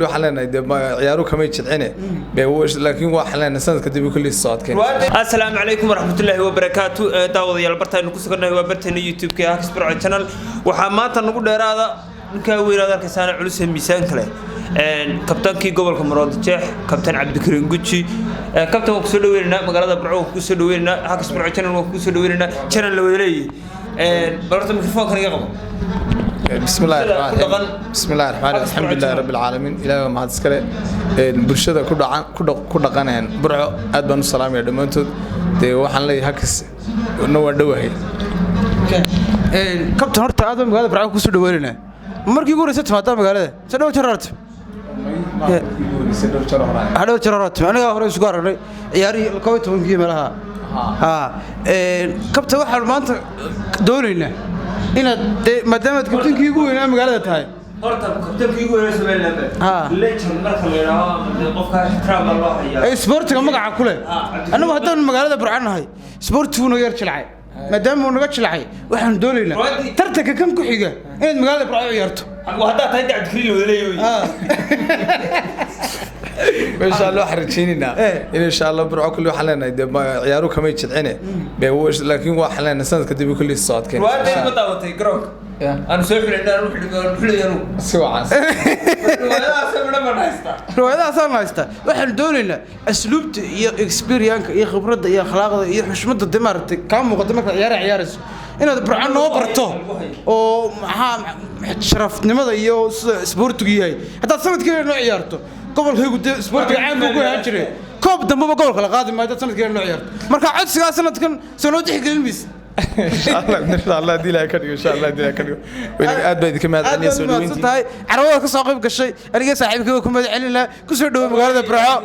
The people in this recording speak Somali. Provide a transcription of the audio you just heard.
Waxaan leenahay dee ciyaaruhu kamay jilcine, laakiin waxaan leenahay sanadka dib kulli socodkeen. Asalaamu calaykum waraxmatullaahi wabarakaatu. Daawadayaal, bartaaynu ku sugannahay waa barteena YouTube-ka Hakis Burco Channel. Waxaa maanta nagu dheeraada ninkaa weynaad arkaysaana culus ee miisaanka leh, kabtaankii gobolka Maroodi Jeex, Kabtaan Cabdikariin Guji. Kabtan, waan kusoo dhaweynaynaa magaalada Burco, waan kusoo dhaweynaynaa Hakis Burco Channel, waan kusoo dhaweynaynaa channel la wada leeyahay. Bal horta mikrofoonkan iga qabo. بسم الله الرحمن الرحيم، بسم الله الرحمن الرحيم، الحمد لله رب العالمين. Ilaahay mahad iskale. Bulshada ku dhacan ku dhaqaneen Burco aad baan u salaamaya dhammaantood. Dee waxaan leeyahay Hakis na waa dhowahay. Kabtan, horta aad baan magaalada Burco kusoo dhaweynayna. Markii ugu horreysay timaadaa magaalada se dhowr jeer horta? Dhowr jeer hore timi. Anigaa hore isugu aragnay ciyaarihii 11-kii meelaha. Kabtan, waxaan maanta doonaynaa inaad dee maadaamaad kabtankii ugu weynaa magaalada tahay. Horta kabtankii ugu weynaa Somaliland legend marka la yidhaaho, qofka ixtiraam baa loo hayaa. Ee isboortiga magaca ku leh. Annagu haddaanu magaalada Burco nahay, isboortigu naga yar jilcay. Maadaama uu naga jilcay, waxaanu doonaynaa tartanka kan ku xiga inaad magaalada Burco ciyaarto. Haddaa tahay Cabdikariin la wada leeyahay. Insha Allah waxaan rajaynaynaa in insha Allah Burco kulli waxaan leenahay dee ciyaaruhu kamay jilcine, laakiin waxaan leenahay sanadka dib kulli socodkeen. Riwaayadda ma daawatay garoonka aan soo xulay, aan xulay anugu? Si wacan. Riwaayadahaas midho baan haystaa. Riwaayadahaasaan haystaa. Waxaanu doonaynaa asluubta iyo experience-ka iyo khibradda iyo akhlaaqda iyo xushmadda dee maaragtay kaa muuqata markaad ciyaara ciyaarayso inaad Burco noo barto, oo maxaa sharafnimada iyo sida isboortigu yahay haddaad sanadkeeda noo ciyaarto. Gobolkaygu dee isboortiga caan buu ku ahaan jiray. Koob dambeba gobolka la qaadi maayo haddaad sanadkeeda noo ciyaarto. Marka codsigaa sanadkan soo noo tixgelin mayse? Insha Allah, insha Allah haddii Ilaahay ka dhigo, insha Allah haddii Ilaahay ka dhigo. Wayna aad baa idinka mahad Aad celinaya baad soo umahadsan dhaweyntii. tahay. Carwada ka soo qayb gashay, aniga saaxiibkayga ku mahad celin lahaa. Kusoo dhawo magaalada Burco.